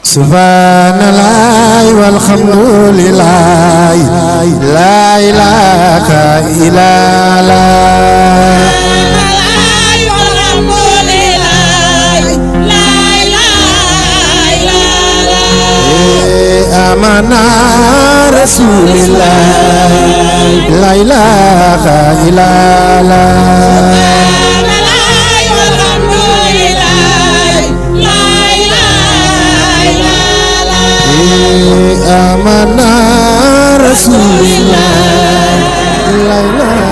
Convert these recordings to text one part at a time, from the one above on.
subhanallah walhamdulillah la ilaha illallah amana rasulillah la ilaha illallah amana rasulillah la ilaha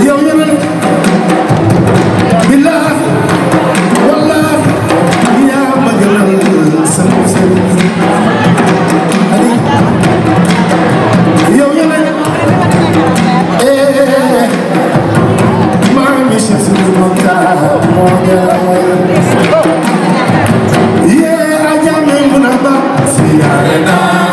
yow ñeme na billaah wallaah yaa ma gënal sama sëriñ yow ñeme na maa ngi Cheikh Sidi Mokhtar moo yee ajame mun a ba siyaare naa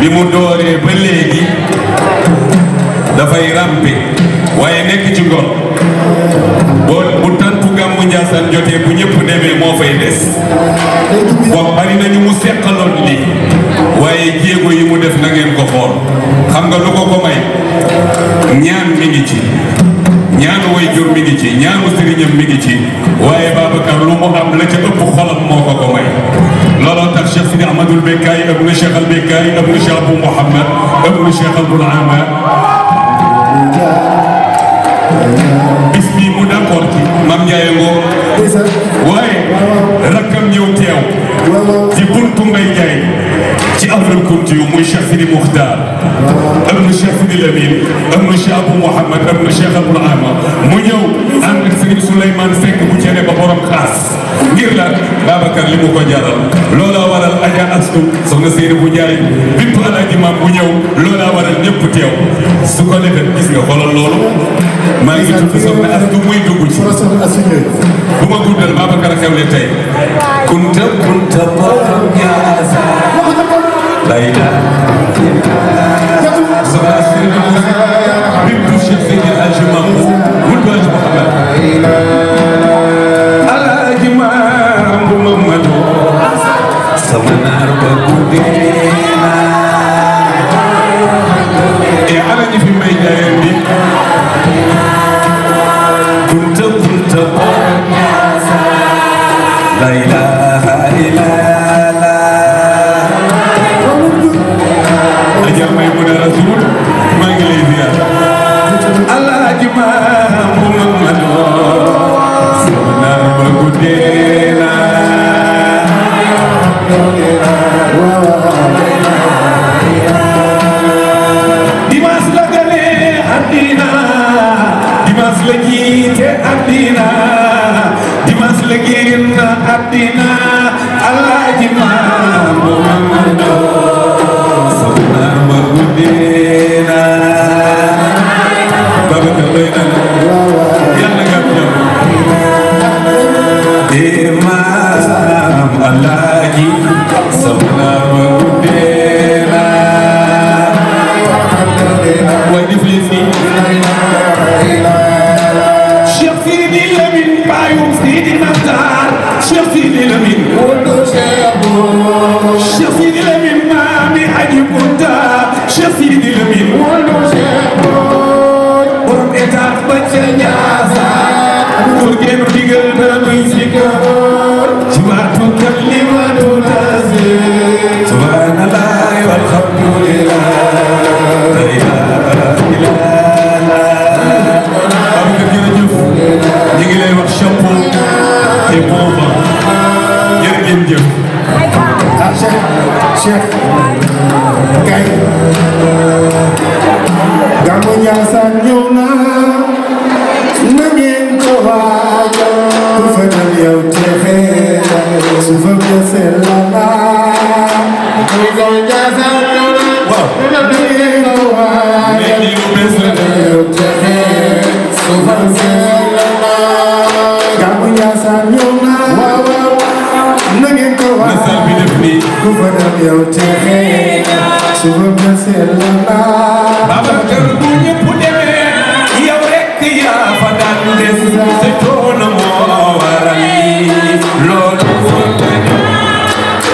bi mu dooree ba léegi dafay rampe waaye nekk ci ngor bu tantu gàmmu Njaasaan jotee bu ñëpp demee moo fay des wax bari nañu mu seqaloon li waaye jéego yi mu def na ngeen ko xool xam nga lu ko ko may ñaan mi ngi ci ñaanu way jur mi ngi ci ñaanu sëriñam mi ngi ci waaye Babacar lu mu am la ca ëpp xolam moo ko ko may looloo tax Cheikh Sidi Ahmadul Bekkaay ibnu Cheikh al Bekkaay ibnu Cheikh Abou Mouhamad ibnu Cheikh Abdoul Ama bis bii mu d'accord ci Mam Ndiaye ngoo waaye rakkam ñëw teew ci buntu Mbay Ndiaye ci Abdul Kunti yu muy Cheikh Sidi Muxtaar ibnu Cheikh Sidi Lamine ibnu Cheikh Abou Mouhamad ibnu Cheikh Abdoul Ama mu ñëw ànd ak Sëriñ Souleymane Seck bu cene ba borom xaas ngir la Babacar li mu ko jaral loolaa waral Adja Astu soxna Seyni bu Njaay bipp Alaaji Maam bu ñëw loolaa waral ñëpp teew su ko defee gis nga xoolal loolu maa ngi tudd soxna Astu muy dugg ci bu ma guddal Babacar xewle tey kunta borom Njaasa layla soxna Seyni bipp Cheikh Seydi Alaaji Maam bu wul Alaaji Muhammad Alaaji Maam bu Mamadu sama naar ba guddeena e Alaaji fi may jaayeen bi kunta borom Njaasa la ilaha illallah aja may mu ne rasul maa ngi lay ziar Alaaji Maam bu Mamadu sama naar ba guddeena Dimanche la gane àddina dimanche la jiite àddina dimanche la génn àddina Alaaji Maam bu Mamadu sama naar ba guddeena Babacar doy na la yàlla nga am jàmm Maam Alaaji sama naar ba guddeena waaye def leen nii Cheikh Sidi Lamine baayum Sidi Maxtaar Cheikh Sidi Lamine Cheikh Sidi Lamine maami Aji Kunta Cheikh Sidi Lamine borom état ba ca Njaasaan pour génn digal dara muy sikar ci waatu kalimatu tasbih subhanallah walhamdulillah la ilaha illallah Babacar jërëjëf ñu ngi lay wax chapeau et bon vent jërëjëf Cheikh kay Gàmmu Njaasaan ñëw na ngeen ko waajal ku fa dem yow texe su fa bësee la Gàmmu Njaasaan ñëw na ngeen ko waajal ku fa dem yow texe su fa bësee la Gàmmu Njaasaan ñëw na ngeen ko waajal ku fa dem yow texe su fa bësee la Babacar bu ñëpp demee yow rek yaa fa daan des sa coono moo waral loolu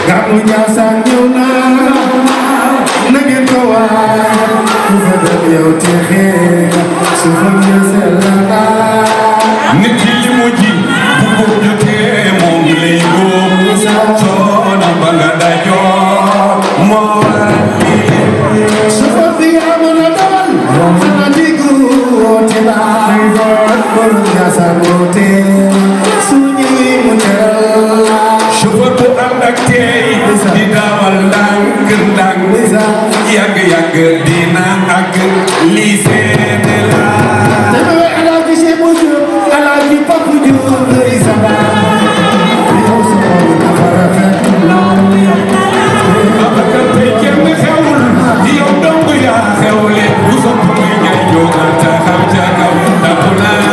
Gàmmu Njaasaan ñëw na ngeen ko waajal ku fa dem yow texe su fa bësee la nit ki li mu ji bu ko jotee moom lay góob coono ba nga dajoo moo waral chauffeur bu ànd ak tey di dawal ndànk ndànk yàgg yàgg dina àgg lii seede la Babacar tey kenn xewul yow dong yaa xewle bu sopp muy ñay jógal taxaw ca kaw ndax naa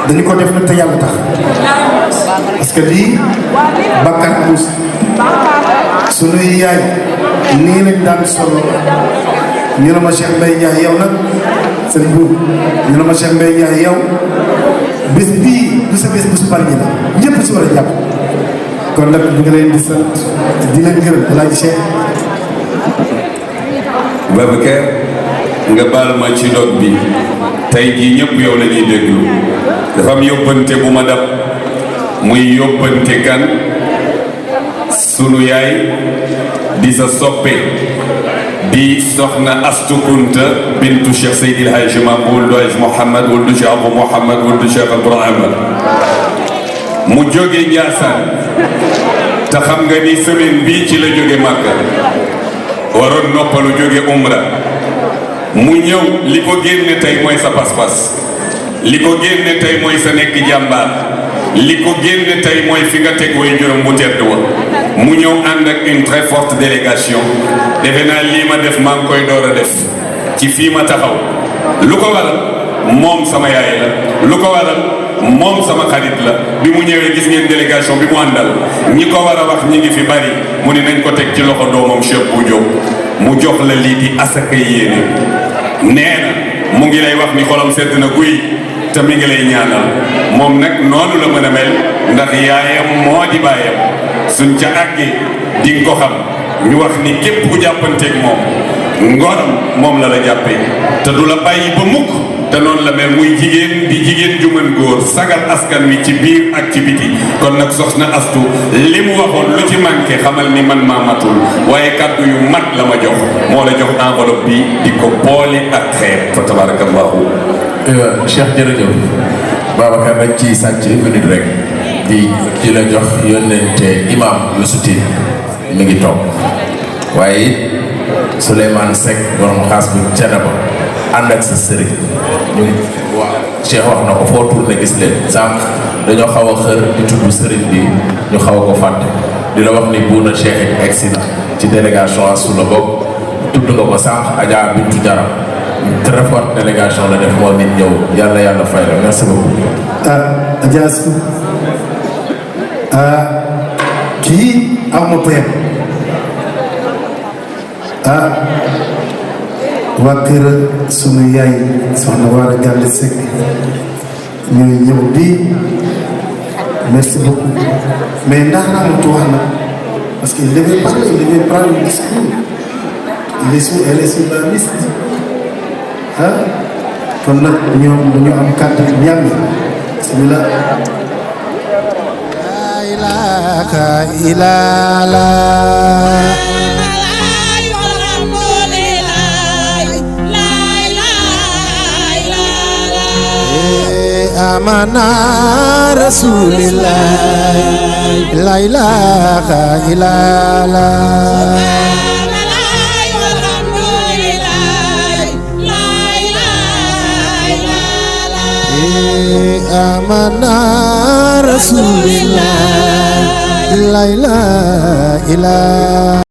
dañu ko def nag te yàlla tax parce que lii Bakar Ous sunuy yaay nii lañ daan solo ñu ne ma Cheikh Mbaye Ndiaye yow nag seen buur ñu ne ma Cheikh Mbaye Ndiaye yow bés bii du sa bés bu su bari ñi la ñëpp si war a jàpp kon nag ñu ngi leen di sant di leen gërëm Alaaji Cheikh Babacar nga baal ma ci dog bi tey jii ñëpp yow la ñuy déglu dafa am yóbbante bu ma dab muy yóbbante kan sunu yaay di sa soppe di soxna Astu Kunta bintu Cheikh Seydil Hadji Mamoul Hadj Mouhamad wuldu Cheikh Abou Mouhamad wuldu Cheikh Ibrahima mu jóge Ndiassane te xam nga ni semaine bii ci la jóge Màkka waroon noppalu jóge Umra mu ñëw li ko génne tey mooy sa pas-pas li ko génne tey mooy sa nekk jàmbaar li ko génne tey mooy fi nga teg way juróom bu tedd wa mu ñëw ànd ak une très forte délégation defe naa lii ma def maa ngi koy door a def ci fii ma taxaw lu ko waral moom sama yaay la lu ko waral moom sama xarit la bi mu ñëwee gis ngeen délégation bi mu àndal ñi ko war a wax ñi ngi fi bari mu ne nañ ko teg ci loxo doomam Cheikh bu Diop mu jox la lii di asaka yéene nee na mu ngi lay wax ni xolam sedd na guy te mi ngi lay ñaanal moom nag noonu la mën a mel ndax yaayam moo di baayam suñ ca àggee di nga ko xam ñu wax ni képp ku jàppanteeg moom ngoram moom la la jàppee te du la bàyyi ba mukk te noonu la mel muy jigéen di jigéen ju mën góor sagal askan wi ci biir ak ci biti kon nag soxna Astu li mu waxoon lu ci manqué xamal ni man maa matul waaye kàddu yu mat la ma jox moo la jox enveloppe bi di ko boole ak xeet fa tabarakallahu Cheikh jërëjëf Babacar dañ ciy sàcc minute rek di la jox yónnente imam Youssou Tine mi ngi toog waaye Souleymane Seck borom xaas bu Thiénaba ànd ak sa sëriñ ñu waa Cheikh wax na ko foo tourné gis leen sànq dañoo xaw a xër di tudd sëriñ bi ñu xaw a ko fàtte di la wax ni Bouna Cheikh egsi na ci délégation Astou la bokk tudd nga ko sànq Adja Bintou Diarra très forte délégation la def moo nit ñëw yàlla fay la merci beaucoup. Adja Astou kii am na payam waa kër sunu yaay soxna Waara Galle Seck ñooy ñëw bii merci beaucoup mais ndax Ramatu wax na parce qu'il devait parler, il devait prendre le discours. Elle est sur la liste kon nag ñoom dañu am kàddu ñaan bismillah. La ilaha illallah amana rasulillah la ilaha illallah amana rasulillah la ilaha illallah